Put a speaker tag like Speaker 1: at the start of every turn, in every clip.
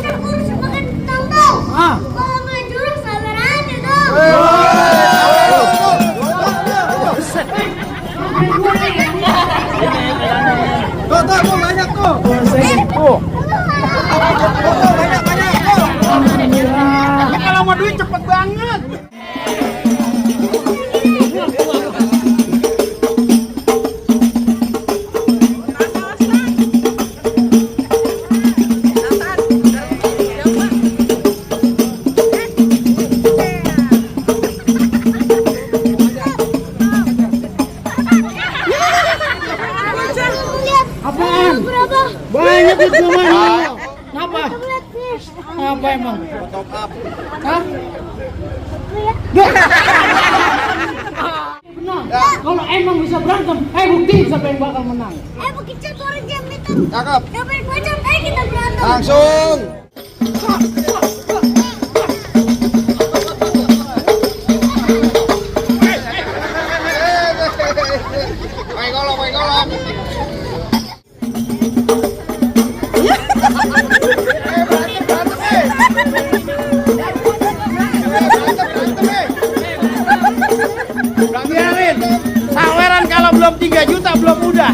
Speaker 1: pacar kurus makan tahu-tahu. Kalau nggak jurus sabar aja dong.
Speaker 2: Tuh banyak tuh. Banyak. Kalau mau duit cepet banget.
Speaker 1: Apaan?
Speaker 2: Banyak itu namanya. Kenapa? Apa emang?
Speaker 3: Top up.
Speaker 2: Hah? Menang. Kalau emang bisa berantem, bukti siapa yang bakal menang.
Speaker 1: Begitu orang jam itu.
Speaker 3: Cakep.
Speaker 1: Ngapain pacar? Kita berantem.
Speaker 3: Langsung. Main golok, main golok.
Speaker 2: Biarin. Saweran kalau belum 3 juta belum udah.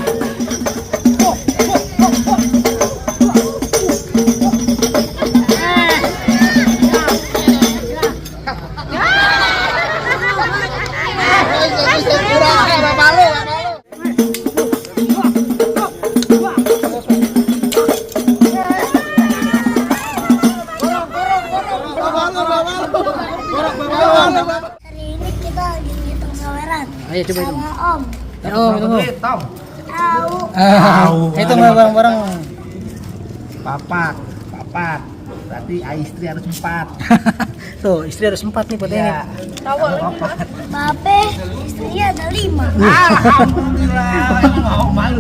Speaker 1: Hari ini kita lagi ngitung saweran.
Speaker 2: Ayo coba hitung.
Speaker 1: Sama Om.
Speaker 2: Tunggu.
Speaker 1: Tahu.
Speaker 2: Hitung bareng-bareng. Papat. Berarti istri harus 4. Tuh, istri harus 4 nih buat ini.
Speaker 1: Bape, istrinya ada 5.
Speaker 2: Alhamdulillah. Malu.